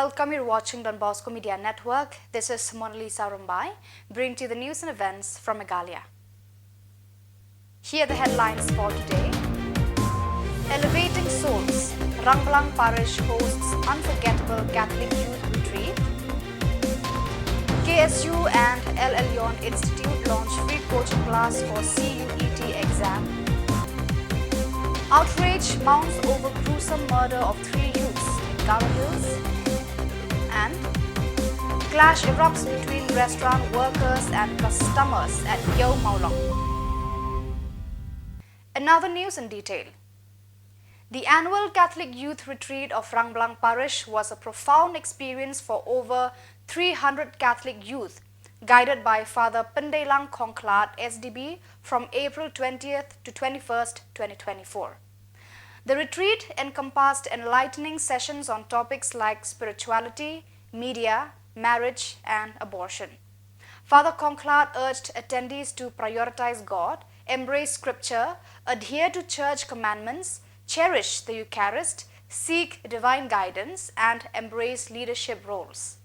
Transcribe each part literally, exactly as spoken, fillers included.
Welcome, you're watching Don Bosco Media Network. This is Monalisa Rumbai, bringing to you the news and events from Meghalaya. Here are the headlines for today. Elevating Souls, Rangblang Parish hosts unforgettable Catholic Youth Retreat. K S U and El Elyon Institute launch free coaching class for C U E T exam. Outrage mounts over gruesome murder of three youths in Garo Hills. And clash erupts between restaurant workers and customers at Yeoh Mawlong. Another news in detail. The annual Catholic Youth Retreat of Rangblang Parish was a profound experience for over three hundred Catholic youth, guided by Father Pyndeillang Khongkhlad, S D B, from April twentieth to twenty-first, twenty twenty-four. The retreat encompassed enlightening sessions on topics like spirituality, media, marriage, and abortion. Father Khongkhlad urged attendees to prioritize God, embrace scripture, adhere to church commandments, cherish the Eucharist, seek divine guidance, and embrace leadership roles.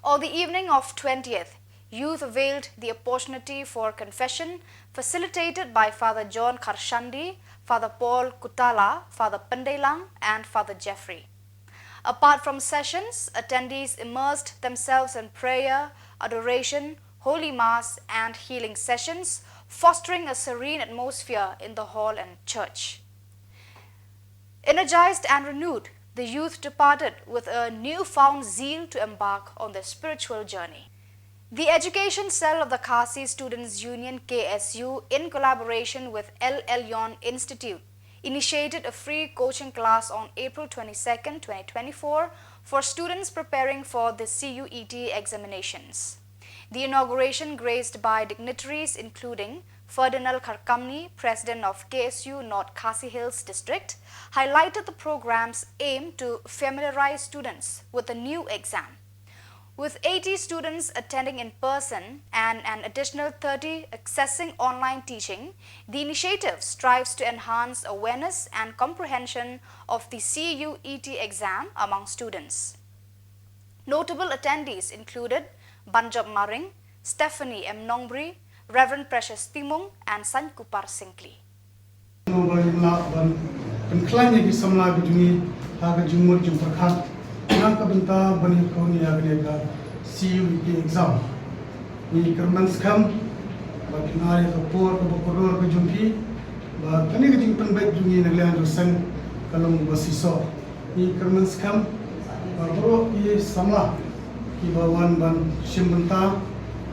On the evening of twentieth, youth availed the opportunity for confession, facilitated by Father John Kharshandi, Father Paul Kutala, Father Pyndeillang, and Father Jeffrey. Apart from sessions, attendees immersed themselves in prayer, adoration, Holy Mass, and healing sessions, fostering a serene atmosphere in the hall and church. Energized and renewed, the youth departed with a newfound zeal to embark on their spiritual journey. The education cell of the Khasi Students Union, K S U, in collaboration with El Elyon Institute, initiated a free coaching class on April twenty-second, twenty twenty-four, for students preparing for the C U E T examinations. The inauguration, graced by dignitaries including Ferdinand Kharkamni, President of K S U North Khasi Hills District, highlighted the program's aim to familiarize students with the new exam. With eighty students attending in person and an additional thirty accessing online teaching, the initiative strives to enhance awareness and comprehension of the C U E T exam among students. Notable attendees included Banjop Maring, Stephanie M Nongbri, Reverend Precious Timung, and Sainkupar Syngkli. Ba ngin lah ban pynkhlaiñ ïa ki samla ki jong ngi ha ka jingmut jingpyrkhat na ka bynta ban ïakhun ïa kane ka C U E T exam. Ngi kyrmen skhem ba phin ai ka por kaba kordor ka jong phi ba kane ka jingpynbeit jong ngi na liang jong seng ka long ba shisha. Ngi kyrmen skhem ba baroh ki samla kiba wan ban shim bynta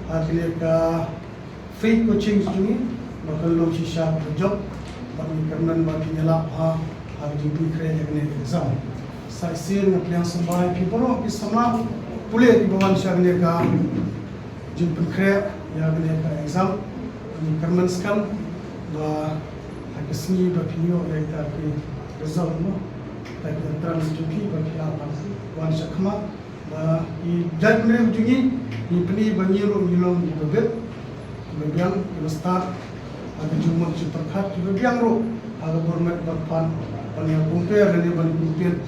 ha kane ka free coaching jong ngi ba kan long shisha kaba jop bad ngi kyrmen ba kin ïalap ha ha ka jingpynkhreh ïa kane ka exam. Sa shisien nga pdiang sngewbha ïa phi baroh ki samla pule kiba wan sha kane ka jingpynkhreh ïa kane ka exam. Ngi kyrmen skhem ba ha ka sngi ba phin ïoh ïa kita ki result mo, kita ki entrance jong phi ba phi lah ban wan shakhmat. Ba ki jaitbynriew jong ngi, ngi pyni ba ngi ruh ngi long kiba bit, kiba biang, kiba stad ha ka jingmut jingpyrkhat, kiba biang ruh ha ka bor met bor phad ban ïa compare lane ban compete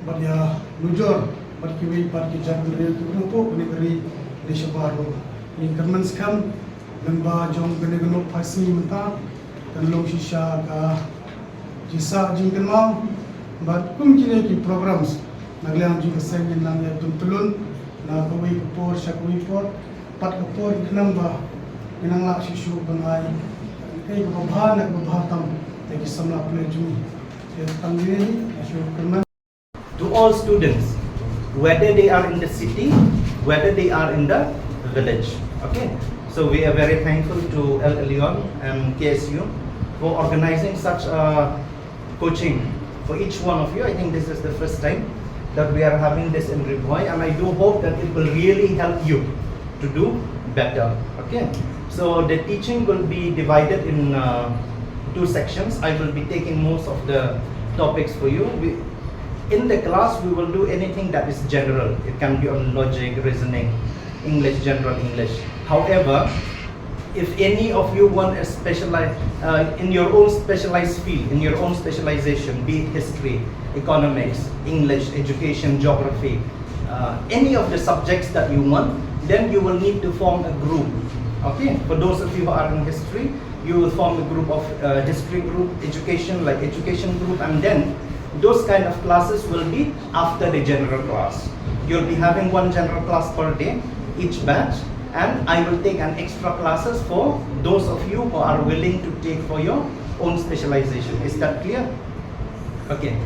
bad ïa nujor bad kiwei pat ki jaitbynriew kiba hapoh kane ka ri ne shabar ruh. Ngi kyrmen skhem lyngba jong kane ka nohphai sngi mynta kan long shisha ka jingsah jingkynmaw bad kum kine ki programs na ka liang jong ka seng ngin nang ïa don tylun na kawei ka por sha kawei por, pat ka por khnang ba ngin nang lah shuh shuh ban ai kaei kaba bha ne kaba bha tam ïa ki samla pule jong ngi. Ïa tang kine hi, nga shu kyrmen. To all students, whether they are in the city, whether they are in the village. Okay, so we are very thankful to El Elyon and K S U for organizing such a coaching for each one of you. I think this is the first time that we are having this in Ri Bhoi, and I do hope that it will really help you to do better. Okay, so the teaching will be divided in uh, two sections. I will be taking most of the topics for you. We, in the class, we will do anything that is general. It can be on logic, reasoning, English, general English. However, If any of you want a specialized, uh, in your own specialized field, in your own specialization, be it history, economics, English, education, geography, uh, any of the subjects that you want, then you will need to form a group. Okay, for those of you who are in history, you will form a group of, uh, history group, education, like education group, and then those kind of classes will be after the general class. You'll be having one general class per day, each batch, and I will take an extra classes for those of you who are willing to take for your own specialization. Is that clear? Okay.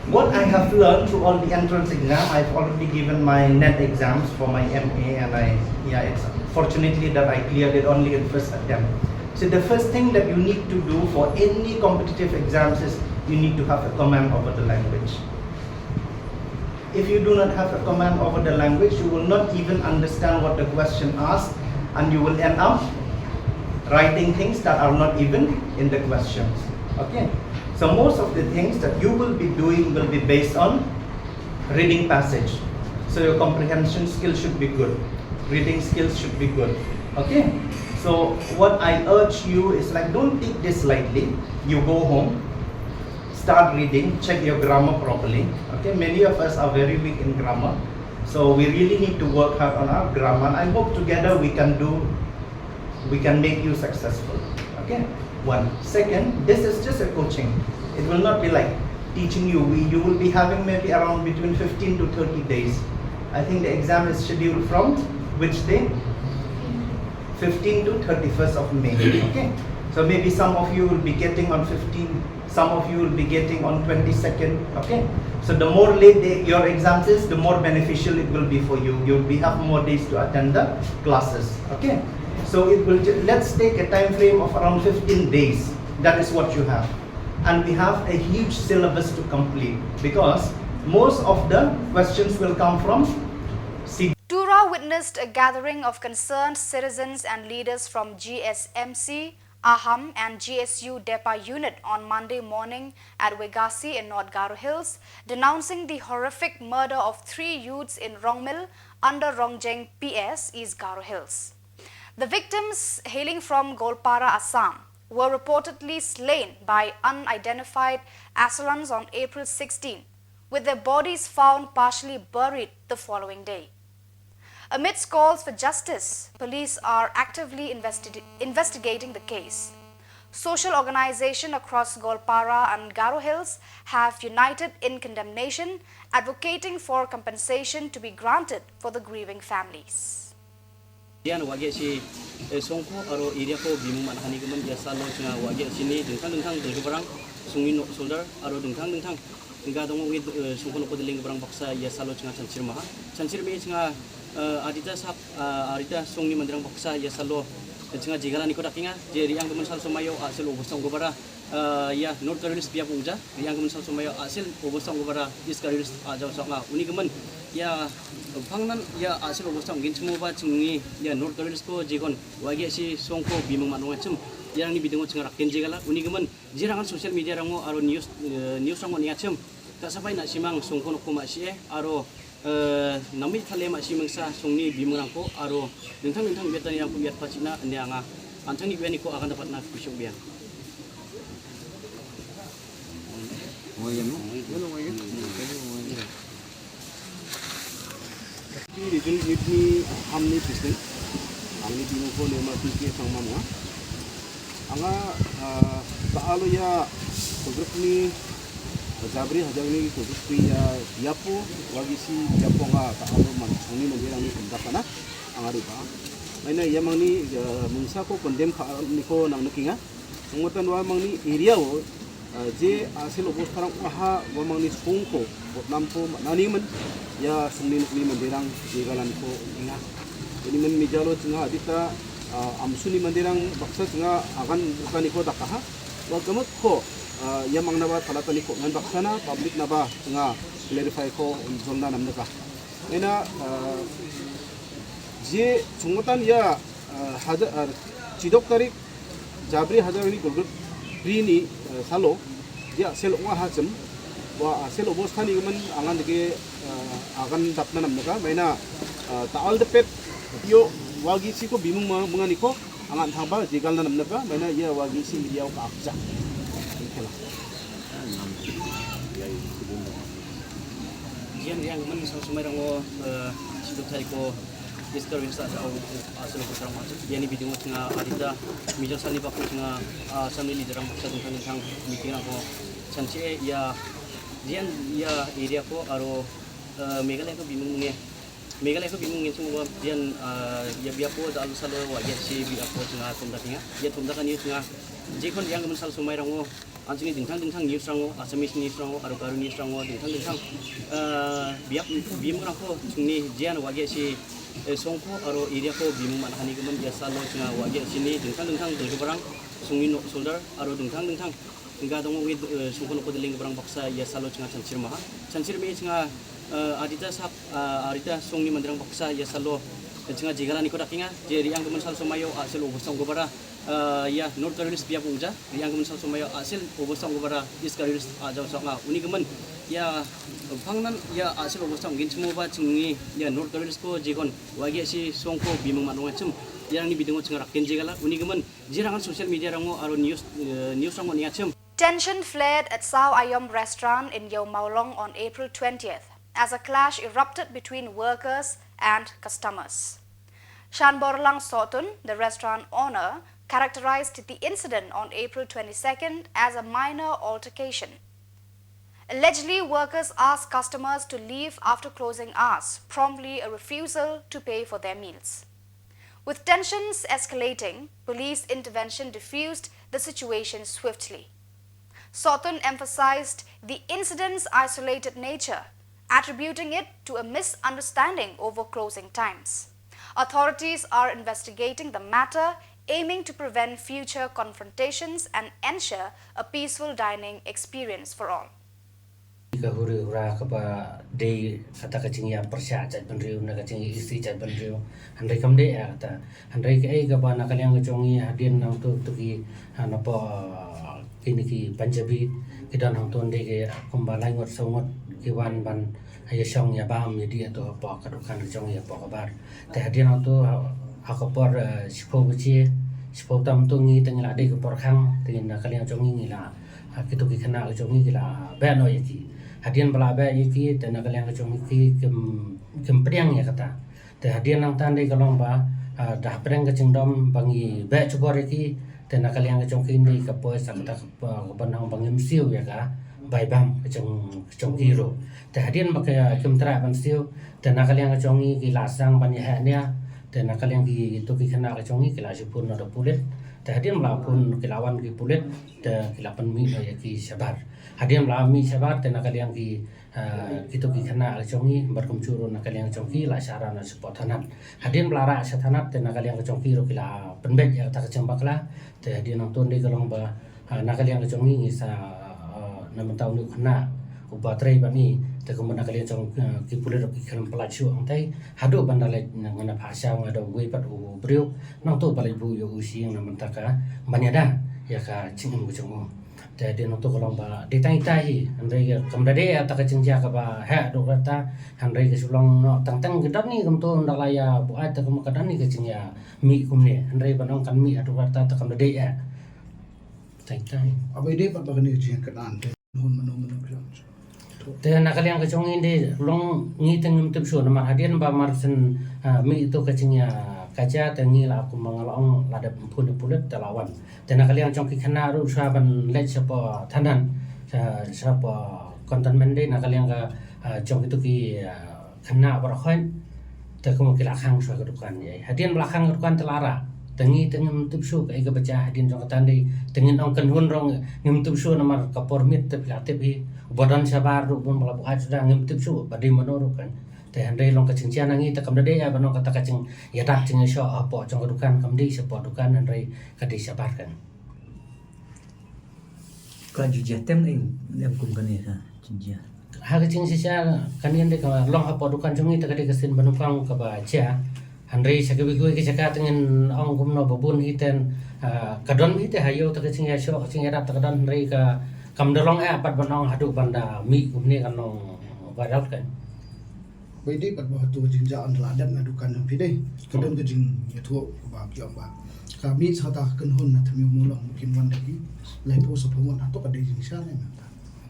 What I have learned through all the entrance exam, I've already given my NET exams for my M A, and I, yeah, it's fortunately that I cleared it only in first attempt. So the first thing that you need to do for any competitive exams is you need to have a command over the language. If you do not have a command over the language, you will not even understand what the question asks, and you will end up writing things that are not even in the questions. Okay? So most of the things that you will be doing will be based on reading passage. So your comprehension skill should be good. Reading skills should be good. Okay? So what I urge you is, like, don't take this lightly. You go home, start reading, check your grammar properly. Okay, many of us are very weak in grammar. So we really need to work hard on our grammar. I hope together we can do, we can make you successful. Okay, one. Second, this is just a coaching. It will not be like teaching you. We, you will be having maybe around between fifteen to thirty days. I think the exam is scheduled from which day? Fifteen to thirty-first of May. Okay, so maybe some of you will be getting on fifteen, some of you will be getting on twenty-second. Okay, so the more late the, your exams is, the more beneficial it will be for you. You'll be have more days to attend the classes. Okay, so it will ju- let's take a time frame of around fifteen days. That is what you have, and we have a huge syllabus to complete, because most of the questions will come from C. Tura witnessed a gathering of concerned citizens and leaders from G S M C, Aham and G S U Depa unit on Monday morning at Wegasi in North Garo Hills, denouncing the horrific murder of three youths in Rongmil under Rongjeng P S, East Garo Hills. The victims, hailing from Goalpara, Assam, were reportedly slain by unidentified assailants on April sixteen, with their bodies found partially buried the following day. Amidst calls for justice, police are actively investi- investigating the case. Social organizations across Goalpara and Garo Hills have united in condemnation, advocating for compensation to be granted for the grieving families. Yan wage si, eh, songko aro area ko bimung man hani kemen ya salo chinga wage sini dengtang dengtang dengke barang sungi nok solder aro dengtang dengtang. Nga dong wi, eh, songko nok ko deling barang baksa ya salo chinga chansir maha. Chansir me chinga, eh, adita sap, eh, adita songni mandirang baksa ya salo chinga jigala ni ko dakinga. Je riang kemen sal somayo asil obosong ko bara. Eh, ya, North Garo Hills pia pungja, yang kemen sal somayo asil obosong ko bara East Garo Hills aja osong nga. Uni kemen, ya, pangnan, ya, asil obosong gin semua ba chingi, ya, North Garo Hills ko jigon, wage si songko bimang manong achem, ya, ni bidung chinga rakin jigala, uni kemen, jirangan social media rango, aro news, eh, news rango ni achem, tak sapai na simang songko nok ko ma si, eh, aro Eh, nami thale ma si mengsa songni bimang rangko aro dengtang dengtang biatan yang ku biat pacina nya nga. Antang ni biani ko akan dapat na kusuk biang. Di region eight ni Aham ni president. Ang ni bimang ko ne ma tu ke sang ma mo. Anga, ah, ta alo ya, ko group ni, Jabri hajar ni ko group ni ya, yapo, wagi si yapo nga ta alo man, ni man dia ni kunda kana, anga di ba. Maina ya mang ni, ya, mungsa ko condemn ka ni ko nang nakinga. Ngotan wa mang ni area wo, ah, je asil obos parang wa ha, wa mang ni song ko, bot nam ko, ma nani man, ya song ni ni man dia nang, je galan ko inga. Ini man mijalo chinga adita, ah, amsuni mandirang baksa chinga agan bukan iko dakaha. Wa gamut ko, ah, ya mang naba thala tani ko ngan baksa na public naba chinga clarify ko zong na nam naka. Ena, ah, je chungutan ya, ah, haja, ah, chidok tarik Jabri hajar ni gulgut pri ni, eh, salo, dia sel ong ha chem, wa, ah, sel obos thani man angan dege, eh, agan dap nanam neka, maina, eh, ta al depet, yo, Wa gih si ko bimung ma, mung ani ko, angan thang ba, jegal na nam naka, mana ya wa gih si ya ka akja. Jian yang men sang sumai rango, eh, situ thai ko, Mister Winsa au, asal ko terang macam. Yani bidung tengah adita, mijal sani bako tengah, ah, sambil di dalam masa tentang tentang meeting ako. Sanche ya, jian ya area ko aro, eh, Meghalaya ko bimung nge. Meghalaya ko bimung nge semua jian, eh, ya biapo da alu salo wa ya si biapo tengah tumda tengah. Ya tumda kan ya tengah. Jikon yang men sal sumai rango. Anjing dingtang dingtang news rango, Assamese news rango, aro Garo news rango, dingtang dingtang. Eh, biap bimung rango, sungni jian wa ya si, eh, songko, aro area ko bimung man hani kemen ya salo tengah wa ya sini, dingtang dingtang dingtang barang, sungni no soldier, aro dingtang dingtang. Hingga dong wid, eh, sungko noko deling barang baksa ya salo tengah chansir maha. Chansir me tengah, eh, adita sap, eh, adita sungni mandrang baksa ya salo tengah jigala ni kodak inga. Jadi yang kemen sal somayo, ah, selo bosong gobara, eh, ya North Karbi Hills biap ungja. Yang kemen sal somayo, ah, sel bosong gobara East Karbi Hills, ah, jauh song, ah, uni kemen ya pangnan ya, ah, sel bosong gin semua ba chingi ya North Karbi Hills ko jikon wa ya si songko bimung manong achem. Yang ni bidung tengah rakin jigala uni kemen. Jirangan social media rango aro news, eh, news rango ni achem. Tension flared at Sao Ayom restaurant in Yawmawlong on April twentieth as a clash erupted between workers and customers. Shanborlang Sotun, the restaurant owner, characterized the incident on April twenty-second as a minor altercation. Allegedly, workers asked customers to leave after closing hours, promptly a refusal to pay for their meals. With tensions escalating, police intervention diffused the situation swiftly. Sotun emphasized the incident's isolated nature, attributing it to a misunderstanding over closing times. Authorities are investigating the matter, aiming to prevent future confrontations and ensure a peaceful dining experience for all. Ka huri hura kaba dei kata ka jingïa pyrshah jait bynriew na ka jingïa isi jait bynriew. Hynrei kam dei ïa kata. Hynrei kaei kaba na ka liang ka jong ngi hadien nangto to ki, ha, na po, ah, kine ki Punjabi ki don hangto ndei ki kumba lai ngut saw ngut ki wan ban ïa shong ïa bam ïa dih hato hapoh ka dukan ka jong ngi hapoh ka bar. Te hadien hangto ha, ha ka por, eh, shiphew baje, shiphew tam to ngi te ngi la dei ka por khang, te na ka liang jong ngi ngi la, ha, kito ki khynnah ka jong ngi ki la beh noh ïa ki. Hadien ba la beh ïa ki, te na ka liang ka jong ngi ki kim, kim pdiang ïa kata. Te hadien nangta ndei ka long ba, ah, da hapdeng ka jingdom ba ngi beh jubor ïa ki, te na ka liang ka jong ki ndei ka poi sa kata ka, ka ban ong ba ngim siew ïa ka bai bam ka jong, ka jong ki ruh. Te hadien ba ka kim treh ban siew, te na ka liang ka jong ngi ki la sdang ban ïa heh nia, te na ka liang kito ki khynnah ka jong ngi ki la shu phone noh da pulit. Te hadien ba la phone ki la wan ki pulit, te ki la pynmih noh ïa ki shabar. Hadien ba la mih shabar, te na ka liang ki, ah, kito ki khynnah ka jong ngi bad kumjuh ruh na ka liang ka jong ki la shah rah noh shapoh thanat. Hadien ba la rah sha thanat, te na ka liang ka jong ki ruh ki la pynbeit ïa kata ka jingbakla. Te hadien nangto ndei ka long ba, ah, na ka liang ka jong ngi ngi sa, ah, na mynta une u khynnah uba trei bad ngi, te kumba na ka liang jong, ah, ki pulit ruh ki khlem pyllait shuh hangtai. Haduh ban da leit ngan ap ha sha nga da uwei pat u briew. Nangto ba leit buh ïa u sha ïing na mynta ka ban ïada ïa ka jingim ka jong u. Te dei nangto ka long ba dei tang ita hi, hynrei kam da dei ïa kata ka jingjia kaba heh haduh katta, hynrei ka shu long noh tang tang ka don hi kumto ynda la ïa buaid te kumba ka don hi ka jingïa mih kumne, hynrei ban ong kan mih haduh katta te kam da dei ïa. Tang ita hi. Aba dei pat ba kane ka jingïa ka don te. Te na ka liang ka jong ngi dei long ngi te ngim tip shuh namar hadien ba mar shen, ah, mih ito ka jingïa ka jia te ngi la kumba nga la ong la dep phone ïa pulit te la wan. Te na ka liang jong ki khynnah ruh shuwa ban leit shapoh thanat, sha, shapoh containment dei na ka liang ka, ah, jong kito ki, ah, khynnah baroh khoit, te kumba ki la khang shuwa ka dukan ïa. Hadien ba la khang ka dukan te la rah. Te ngi te ngim tip shuh kaei kaba jia hadien jong kata ndei. Te ngin ong kynhun ruh ngim tip shuh namar ka por miet te phi la tip hi. Uba don shabar ruh bun ba la buaid suda ngim tip shuh ba dei mano ruh kan. Te hynrei long ka jingjia na ngi te kam da dei ïa ban ong kata ka jingïada jingïashoh hapoh jong ka dukan kam dei shapoh dukan hynrei ka dei shabar kan. Ka jingjia tem ne em kum kane ka jingjia. Ha ka jingshisha kane ndei ka long hapoh dukan jong ngi te ka dei ka sien ba nyngkong kaba jia. Hynrei sha kiwei kiwei ki jaka te ngin ong kumno ba bun hi ten, ah, ka don hi te ha ïew te ka jingïashoh ka jingïadap te ka don hynrei ka kam da long eh pat ban ong haduh ban da mih kumne kan long viral kan. Bai dei pat ba hato ka jingjia ynda la dep na dukan jong phi dei. Ka don ka jingïathuh kaba ki ong ba ka mih sa ta ka kynhun na Thmiomawlong ba kin wan da ki laiphew saphew ngut, hato ka dei jingshisha ne em?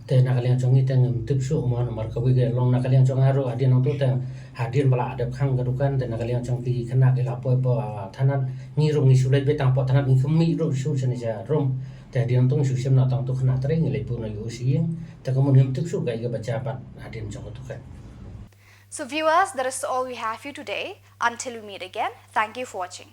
Te na ka liang jong ngi te ngim tip shuh mo, namar kawei ka long na ka liang jong nga ruh hadien nangtu te hadien ba la dep khang ka dukan te na ka liang jong ki khynnah ki la poi ba thanat, ngi ruh ngi shu leit beit tang poi thanat, ngi khlem mih ruh shuh shane sha rum. Te hadien nangtu ngi shu shim noh tang tu khynnah trei, ngi leit buh noh ïa u sha ïing. Te ka mut ngim tip shuh kaei kaba jia pat hadien jong ka dukan. So viewers, that is all we have for you today. Until we meet again, thank you for watching.